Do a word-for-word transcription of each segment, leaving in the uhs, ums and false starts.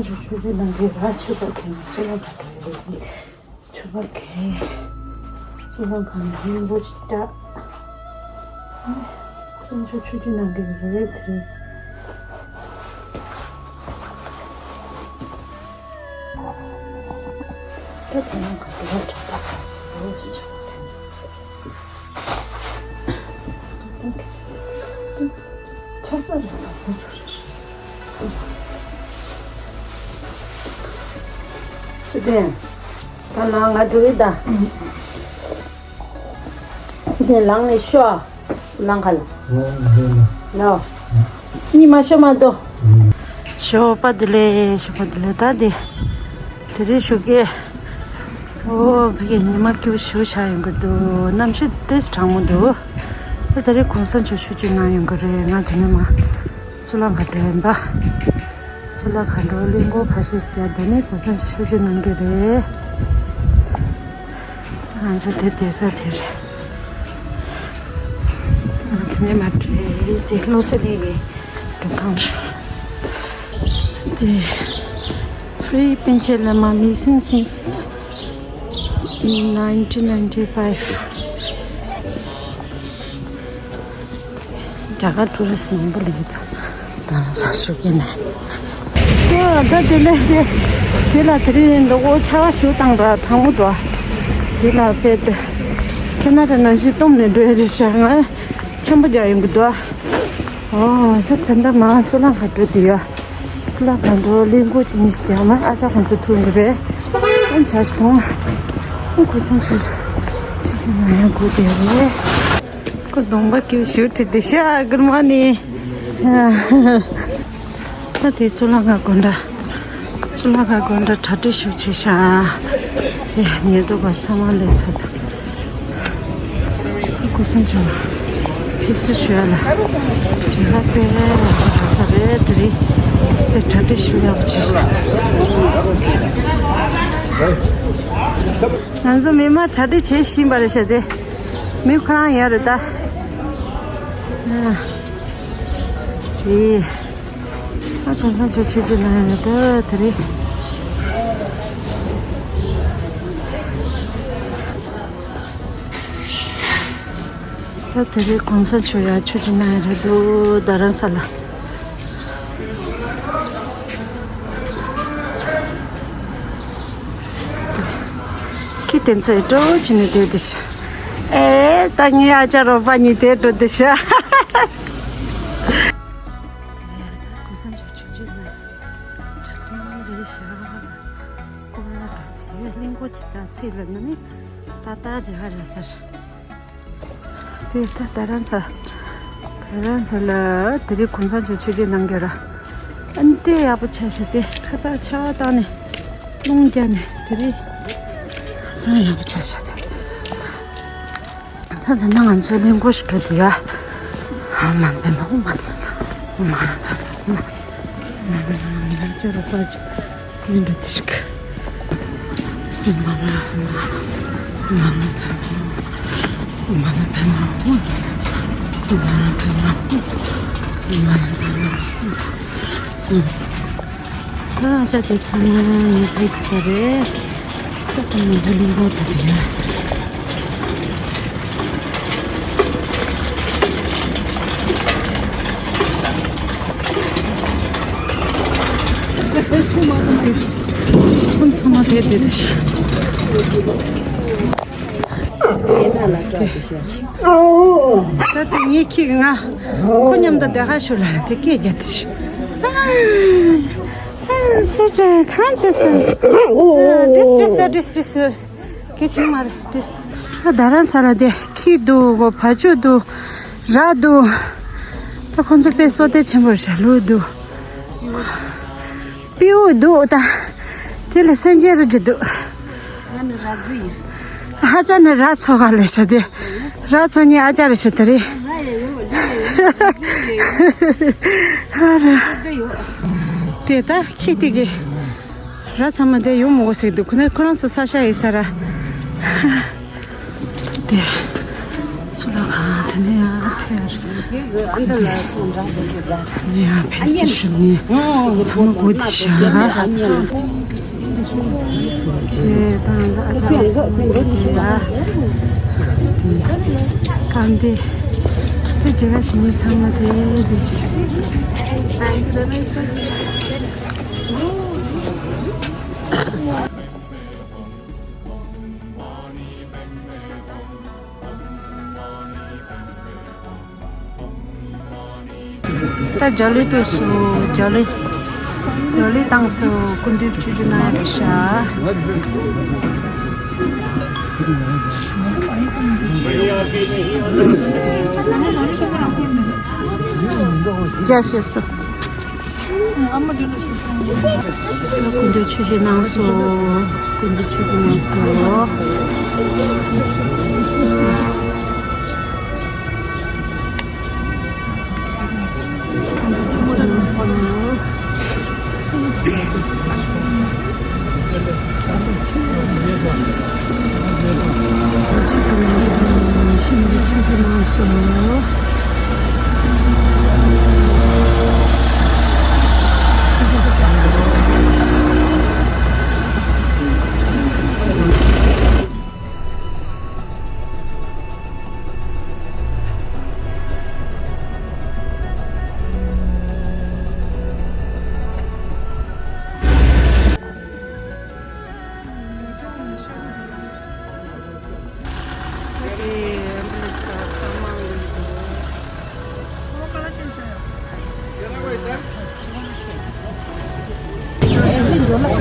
ཆུ་ཆུ་ཆུ་ནང་གི་ར་ཆུ་བར་གྱི་ཆུ་ལ་བར་གྱི་ཆུ་བར་གྱི་ཆུ་ལ་གང་ཡིན་པོ་ཅི་ལྟ། ཆུ་ཆུ་ཆུ་ནང་གི་རེད་དེ། ད་ཚང་མ་ག་དུས་ལ་གྲྭ་པ་ཚང་སོ་ཆུ་བར་གྱི། ཆ་ས་རེད་ས་ས་རུ་རེད། ཚེ་བརྟན། ད་ལ་ང་འགྲོ་ཡི་ད། ཚེ་བརྟན་ལངས་ནས་ཤོག་ལང་ཁ་ལ། ལོ། གཉིད་མ་ཤོར་མ་དོ། ཞོགས་པ་བདེ་ལེགས། ཞོགས་པ་བདེ་ལེགས། ད་དེ། དེ་རིང་ཞོགས་ཀས། ཨོ་ཕ་གི་ཉི་མ་སྐྱིད་པོ་ཞེ་པོ་ཆགས་ཡོང་གི་འདུག་གནམ་གཤིས་ཏོག་ཙམ་གྲང་མོ་འདུག་ད་དེ་རིང་གུང་སེང་ཆུ་ཆུ་ཆུ་གནང་ཡོང་གི་རེད། ང་དེ་ནས་མར་གཙུག་ལག་ཁང་འགྲོ་ཡིན་པ། གཙུག་ལག་ཁང་འགྲོ། གླིང་སྐོར་ཁ་ཤས་ཤིག་བསྡད། དེ་ནས་གུང་སེང་ཆུ་ཆུ་ཆུ་གནང་གི་རེད། ང་ཚོ་དེ་བསྡད་ས་དེ་རེད། ང་དེ་ནས་མར་འགྲོ་ཡི། དེ་བློ་གསལ་གླིང་གི་མགྲོན་ཁང་རེད། དེ་Free Panchayat Lama, missing since nineteen ninety-five. རྒྱ་གར་ཊུ་རི་སི་མང་པོ་སླེབས་ཀྱི་འདུག་ད་ས་ཞོགས་ཀས་ནས། ཨོ་ད་དེ་ལས་དེ། དེ་ལ་དེ་རིང་མདོག་ཆར་པ་ཞེ་པོ་བཏང་ར་གྲང་མོ་འདུག་དེ་ལ་དཔེ་དེ། ཁེ་ན་ཌ་ནང་བཞིན་སྟོམ་ནས་འགྲོ་ཡ་རེད་ཤག་ང་ཆེན་པོ་རྒྱག་ཡོང་གི་འདུག་ཨོ་ད་ད་ལྟ་མར་གཙུག་ལག་ཁང་འགྲོ་དུས་ཡ། གཙུག་ལག་ཁང་འགྲོ། གླིང་སྐོར་གཅིག་གཉིས་ཤིག་རྒྱག་མ། ཨ་ཅག་ཁོང་ཚོ་ཐུག་གི་རེད། ཨ་ཆར་ཞིག་གཏོང་། ཨ་ཁོ་ཚང་ཚོ་ཆུ་ཚོད་ནང་ཡང་སྒུག་བསྡད་རེད། ཁོ་གདོང་པ་སྐྱིད་ཞུ་ཁྲིད་དེ་ཤ་གུར་མ་ནི། ད་དེ་གཙུག་ལག་ཁང་དགོན་གྲྭ། གཙུག་ལག་ཁང་དགོན་གྲྭ་གྲ་སྒྲིག་ཞུ་བྱེད་ཤག་དེ་ཉེ་དུ་བ་ཚང་མ་སླེབས་ཚར་འདུག་སྐུ་སྲུང་ཆོས་ཕེབས་བསུ་ཞུ་ཡ་ལ་བྱེད་ལ་དེ་རག་ས་རེད། དེ་རིང་དེ་གྲ་སྒྲིག་ཞུ་ཡག་བྱེད་ཤག་ང་ཚོ་མི་མང་གྲ་སྒྲིག་བྱེད་བཞིན་པ་རེད་ཤག་དེ་མི་ཁོ་རང་ཡོད་རེད་ད། ཨེ། ཨ་གང་སང་ཆོས་ཆོས་ཆོས་ན་ཡང་ད་དེ་རེད། ད་དེ་རེད་གང་སང་ཆོས་ཡ་ཆོས་ཆོས་ན་ཡང་རེད་འདུག་རྡ་རམ་ས་ལ། ཁྱི་དེ་ཚོས་སྤྲོ་བྱས་ནས་བསྡད་དེ་ཤག་ཨེ་ད་ངའི་ཨ་ཅག་རོགས་པ་གཉིས་དེ་འགྲོ་དེ་ཤག་ད་གོ་ས་མཆོག་ཆུང་ཆུང་ལ་གྲ་སྒྲིག་རེད་ཤག་སྐོར་ར་འགྲོ་དེ་གླིང་སྐོར་ཅིག་དང་ཚིག་ལ་ན་ནི་ཏག་ཏག་རྒྱ་གར་ར་སར། དེ་ད་ད་རང་ཚ། ད་རང་ཚ་ལ་དེ་རིང་གུང་སེང་ཆུ་ཆུ་རྒྱུ་ནང་རྒྱ་ར། ཨ་ནི་ཡག་པོ་ཆགས་ཤག་དེ་ཁ་ཚ་ཆར་པ་བཏང་ནས་རླུང་རྒྱག་ནས་དེ་རིང་ཧ་སང་ཡག་པོ་ཆགས་ཤག་དེ། ད་ད་ནང་ང་ཚོ་གླིང་སྐོར་ཞིག་འགྲོ་དུས་ཡ། ཨ་མ་འབད་མ་འོ་མ་འབད་མ་འོ་མ་འབད་མ་འོ་མ། ང་ཚོ་རོགས་པ་ཅིག་ཡིན་འགྲོ་དེ་ཞིག་ད་ཅ་དེ་ཁ་ན་ནི་ཕལ་ཆེ་བ་རེད། ད་ཁ་ན་ཕལ་ལུང་པ་དེ་རེད། ཁོང་ཚང་མ་དེ་དེ་དེ་ཤི། ད་དེ་ངའི་ཁྱི་གི་ང་ཁོ་མཉམ་དུ་བསྡད་ཁ་ཤོར་ལ་དེ་སྐད་རྒྱག་དེ་ཤི། ཨ་ཨ་སེ་ཏྲ་གང་བྱས་སོང་། ཨ་ཏྲིས་ཏྲིས་ད་ཏྲིས་ཏྲིས། སྐད་ཆེན་མ་རེད་ཏྲིས། ད་རྡ་རམ་ས་ལ་དེ་ཁྱི་འདུག་གོ་བ་ཕྱུགས་འདུག་ར་འདུག་ད་ཁོང་ཚོ་དཔེ་བསོད་བདེ་ཆེན་པོ་རེད་ཤག་ལུག་འདུག་སྤྲེའུ་འདུག་ད་དེ་ལ་སེམས་ཅན་རེ་ཅིག་འདུག་ང་ནི་ར་རྫི་ཡིན། ཨ་ཅག་ནི་ར་འཚོ་ག་ལས་ཤག་དེ། ར་འཚོ་མཁན་ཨ་ཅག་རེད་ཤག་དེ་རེད། ར་ཡ་ཡོད་ལུག་ཡ་ཡོད་རྫི་ཡ་ཡོད། ཨ་ར། སྤྲེའུ་ཡོད། དེ་ད་ཁྱི་དེ་གི་ར་ཚང་མ་དེ་ཡོང་མི་དགོས་ཟེར་འདུག་ཁོ་ན་ཁོ་རང་ཚོ་ས་ཆ་ཡིན་ས་ར། དེ། ཚུར་ལ་གང་དེ་ནས་ཡང་ཕེབས། ཡང་ཕེབས་ཞིག་ནས་ཚང་མ་སྒུག་བསྡད་ཤག་དེ་དང་ཨ་ཅག་ཚང་མ་སྒུག་བསྡད་ཡ། གང་དེ་དེ་རྒྱ་གར་ཞིག་ནས་ཚང་མ་དེ་བསྡད་ཤག་ད་འཇའ་ལུས་སྤོས་སོ། འཇའ་ལུས། འཇའ་ལུས་བཏང་སོ། སྐུ་མདུན་ཆོས་ཞུ་གནང་ཡ་རེད་ཤག་རྒྱ་ཤེས་སོ། སྐུ་མདུན་ཆོས་ཞུ་གནང་སོ། སྐུ་མདུན་ཆོས་ཞུ་གནང་སོ།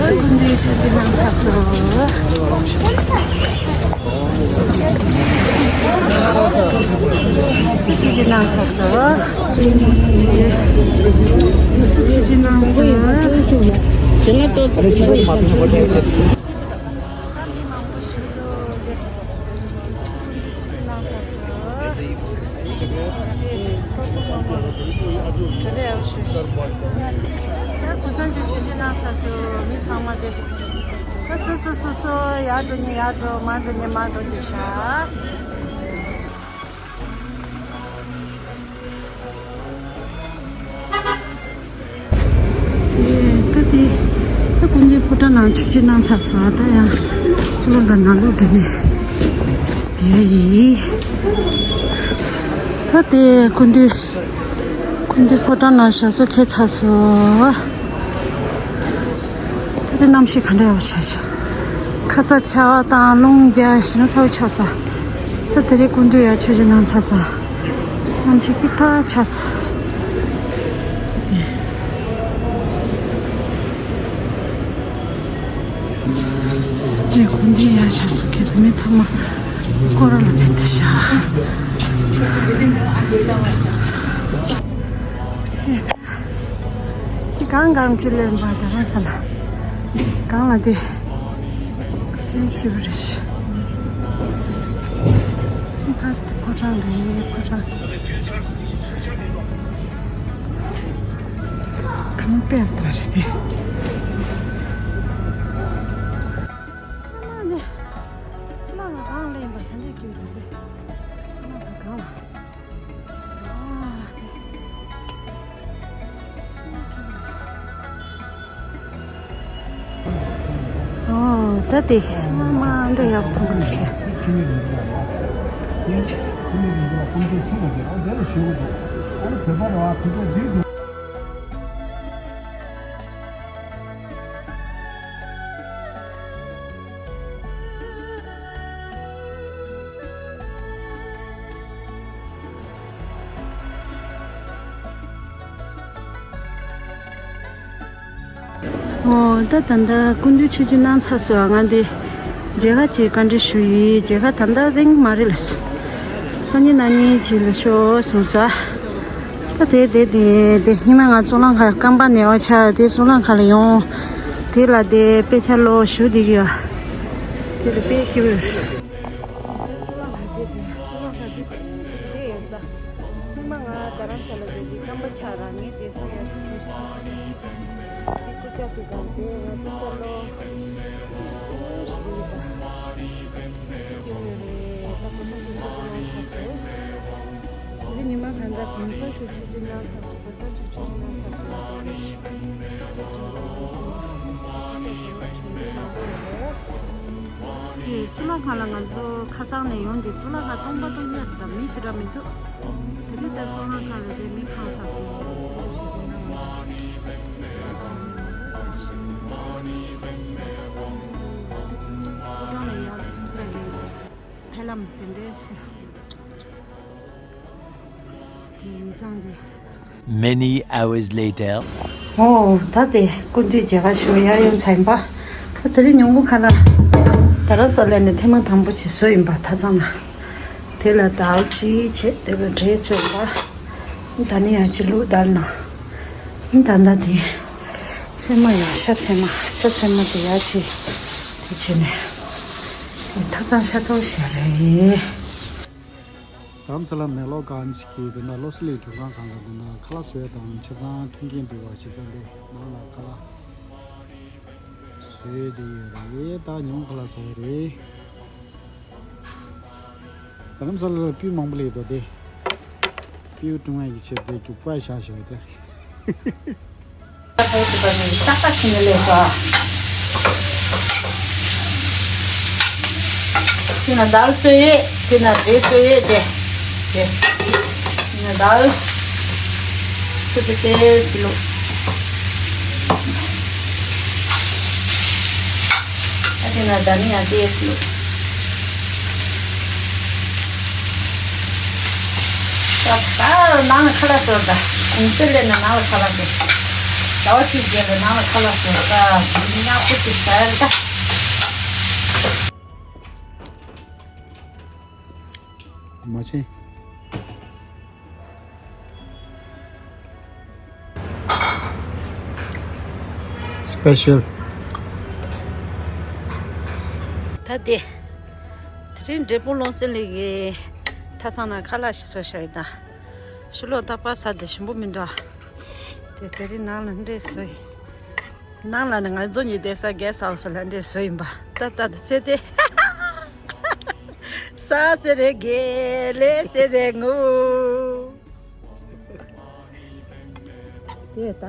སྐུ་མདུན་ཆོས་ཞུ་གནང་ཚར་སོང་། ཆོས་ཞུ་གནང་ཚར་སོང་། ཆོས་ཞུ་གནང་སོང་། གནང་ཚར་སོང་། དེ་ལས་ཨར་ཤོད་ཤིག་ད་གོང་ས་མཆོག་ཆོས་ཞུ་གནང་ཚར་སོང་། མི་ཚང་མ་དེ། ད་སོ་སོ་སོ་སོ་ཡར་འགྲོ་ཉེ་ཡར་འགྲོ། མར་འགྲོ་ཉེ་མར་འགྲོ་རྒྱུ་ཤག་དེ་ད་དེ་ད་ཀུན་མཁྱེན་ཕོ་བྲང་ནང་ཆོས་ཞུ་གནང་ཚར་སོང་། ད་ཡང་ཚུར་ལ་ནང་ལོགས་འགྲོ་ནས་དེ་ཡིན། ད་དེ་སྐུ་མདུན་སྐུ་མདུན་ཕོ་བྲང་ནང་ཞབས་སོར་འཁྱེར་ཚར་སོང་། ད་དེ་གནམ་གཤིས་ག་འདྲ་ཡོད་ཆགས་ཤག་ཁ་ཚ་ཆར་པ་དང་རླུང་རྒྱག་ཞེ་ན་ཚ་པོ་ཆགས་སོང་། ད་དེ་རིང་སྐུ་མདུན་ཡར་ཆོས་ཞུ་གནང་ཚར་སོང་། གནམ་གཤིས་སྐྱིད་ཐག་ཆགས་སོང་། དེ་སྐུ་མདུན་ཡར་ཞབས་སོར་འཁྱེར་དུས་མི་ཚང་མ་སྐོར་ར་ལ་ཕེབས་ཏེ་ཤག་དེ་གང་གང་ཅི་ལེན་པ་དེ་རང་ས་ལ་གང་ལ་དེ་དེ་སྐྱིད་པོ་རེད་ཤག་ཕ་སི་ཏི་ཕོ་བྲང་རེད། ཕོ་བྲང་གང་དཔེ་ལྟ་ཞིག་དེ། ཨ་མ་ནི་ཕྱི་ནང་གང་ལེན་པ་དེ་འདྲ་སྐྱིད་པོ་དེ། ཕྱི་ནང་གང་ལ། ཨོ་ད་དེ་མ་འདྲ་ཡག་པོ་མཐོང་གི་འདུག་ཨོ་ད་ད་ལྟ་སྐུ་མདུན་ཆོས་ཞུ་གནང་ཚར་སོང་། ང་འདི་མཇལ་ཁ་ཅིག་བཀའ་འདྲི་ཞུ་ཡིན། མཇལ་ཁ་ད་ལྟ་རིང་མ་རེད་ལ། སང་ཉིན་གནངས་ཉིན་ཅིག་ལ་ཤོག་གསུངས་སོང་། ད་དེ་དེ་དེ་དེ་ཉི་མ་ང་གཙུག་ལག་ཁང་རྐང་པ་ན་བ་ཆགས་དེ་གཙུག་ལག་ཁང་ལ་ཡོང་། དེ་ལ་དེ་དཔེ་ཆ་ཀློག་ཞུ་བསྡད་ཀྱི་ཡོད། དེ་ལ་དཔེ་སྐྱིད་པོ་ཡོད། གཙུག་ལག་ཁང་དེ་དེ་གཙུག་ལག་ཁང་དེ་ཞེ་དྲག་ཡོད་ད། ཉི་མ་ང་རྡ་རམ་ས་ལ་དེ་དེ་རྐང་པ་ཆགས་རང་ངས་དེ་ས་ཡར་ཞུ་དེ་ཞུ་དེ་སྐུ་ལྕགས་དེ་གང་དེ་ང་དཔེ་ཆ་ཀློག་ཞུ་དེ་ཡོད་ད། སྐྱིད་པོ་ཡོད་རེད། ད་གོང་ས་མཆོག་ཆོས་ཞུ་གནང་ཚར་སོང་། དེ་རིང་ཉི་མ་གང་ཚ་གང་ཚ་ཞིག་ཆུ་ཆུ་ཉང་ཚ་སུ་ག་ས་ཆུ་ཆུ་ཉང་ཚ་སུ་བ་དེ་རེད། དེ་གཙུག་ལག་ཁང་ལ་ང་ཚོ་ཁ་སང་ནས་ཡོང་དེ་གཙུག་ལག་ཁང་སྟོང་པ་སྟོང་རྐྱང་དང་མི་ཞེ་དྲག་མི་འདུག་དེ་རིང་ད་གཙུག་ལག་ཁང་ལ་དེ་མི་གང་ཚ་སོང་། ཁོ་རང་ལ་ཡག་ས་ཡོད་དེ་ཧ་ལམ་དེ་འདྲའི་ཞིག་དེ་ཡིན་ཙང་དེ། Many hours later. ཨོ། ད་དེ་སྐུ་མདུན་མཇལ་ཁ་ཞུ་ཡ་ཡོང་ཚར་ཡིན་པ། ད་དེ་རིང་ཉིན་གུང་ཁ་ལག་རྡ་རམ་ས་ལ་ནས་ཐེངས་མ་དང་པོ་ཅིག་བཟོས་ཡིན་པ། ད་ཚང་མ་དེ་ལ་དལ་ཅིག་བྱས། དེ་ལ་འབྲས་བཙོས་པ། ད་ནི་ཡང་ཅིག་ལུག་བདལ་ན། ད་ད་དེ་ཚལ་མ་ཡ་ཤ་ཚལ་མ་ཤ་ཚལ་མ་དེ་ཡ་ཅིག་དེ་བྱས་ནས་ད་ཚང་ཤ་ཚ་བོ་ཞིག་རེད། རྡ་རམ་ས་ལ་མེག་ལོར་གྷར་ཌེན་གྱི་དེ་ན་བློ་གསལ་གླིང་སྒྲུབ་ཁང་སྒང་ལ་དེ་ན་ཁ་ལག་བཟོ་ཡ་དང་ཆ་ཚང་མཐུན་རྐྱེན་འདུག་པ། བྱས་ཙང་དེ་ནང་ལ་ཁ་ལག་བཟོས་བསྡད་ཡོད་རེད། ད་ཉིན་གུང་ཁ་ལག་ཟ་ཡ་རེད། རྡ་རམ་ས་ལ་ལ་སྤུས་མང་པོ་སླེབས་འདུག་སྟེ། སྤུས་ཀྲུང་ཨ་ཡི་ཆེད་དུ་རྒྱུག་པ་བཞག་བཞག་ཡོད་དེ། ཏག་ཏག་བྱས་ནས་སླེབས་སོང་། དེ་ན་དལ་བཙོས་ཡོད། དེ་ན་འབྲས་བཙོས་ཡོད་དེ། དེ། དེ་ན་དལ། ཚོད་དེ་དེ་ཕྱི་ལོགས། ཨ་དེ་ན་ད་ནི་ཡང་དེ་ཕྱི་ལོགས། ད་ནང་ལ་ཁ་ལག་བཟོ་ད། གུང་སེང་སླེབས་ན་ནང་ལ་ཁ་ལག་བཟོ། ཟླ་བ་གཅིག་རྗེས་ལ་ནང་ལ་ཁ་ལག་བཟོ་ད། མི་ཉག་པོ་ཅིག་ཟ་ཡ་རེད་ད། མ་བྱན། སི་པེ་ཤལ། ད་དེ། དེ་རིང་འབྲས་སྤུངས་ཀློང་གསལ་གླིང་གི་ཐབ་ཚང་ནང་ཁ་ལག་ཞིག་བཟོས་བཞག་ཡོད་ད། ཕྱི་ལོགས་རྟག་པར་ཟ་དེ་ཞིམ་པོ་མི་འདུག་ཨ། དེ་དེ་རིང་ནང་ལ་འདྲེས་བཟོས་ཡིན། ནང་ལ་ནི་ང་ཚོ་གཉིས་བསྡད་ས་གེ་སི་ཧའུ་སི་ལ་འདྲེས་བཟོས་ཡིན་པ། ད་ལྟ་དུ་ཚེ་དེ། ས་ཟེར་རེ་གེ་ལེ་ཟེར་རེ་ངུ། དེ་ད་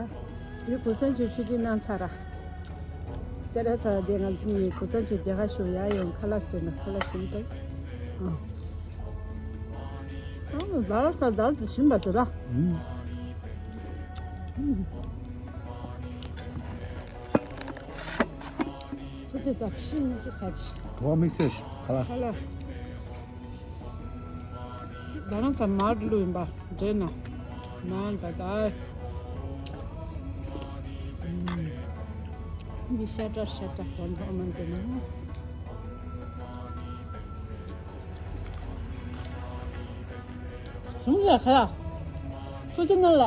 ཡུལ་གོ་ས་མཆོག་ཆུ་ཆེན་གནང་ཚར་ར། དེ་ར་ས་དེ་ང་ཚོ་གཉིས་གོ་ས་མཆོག་མཇལ་ཁ་ཞུ་ཡ་ཡོང་། ཁ་ལག་བཟོས་ན་ཁ་ལག་ཞིམ་པོ། ཨ། ཨ་ནི་དལ་ས་དལ་དུ་ཞིམ་པ་དེ་ར། ཨུམ། ཚོ་དེ་དག་ཤིང་ནི་ཅི་ཟ་ཅི། གྲོགས་དམིགས་བསལ་ཁ་ལག་ཁ་ལག་ད་རང་ཚ་མར་བླུགས་ཡིན་པ་འདྲེ་ན། ནང་ད་ད། འདི་ཤ་ཁྲག་ཤ་ཁྲག་གོ་འཕྲོག་མ་འདི་ན། བྱུང་ཡ་ཁ་ལག་ཆུ་ཚོད་ནང་ལ།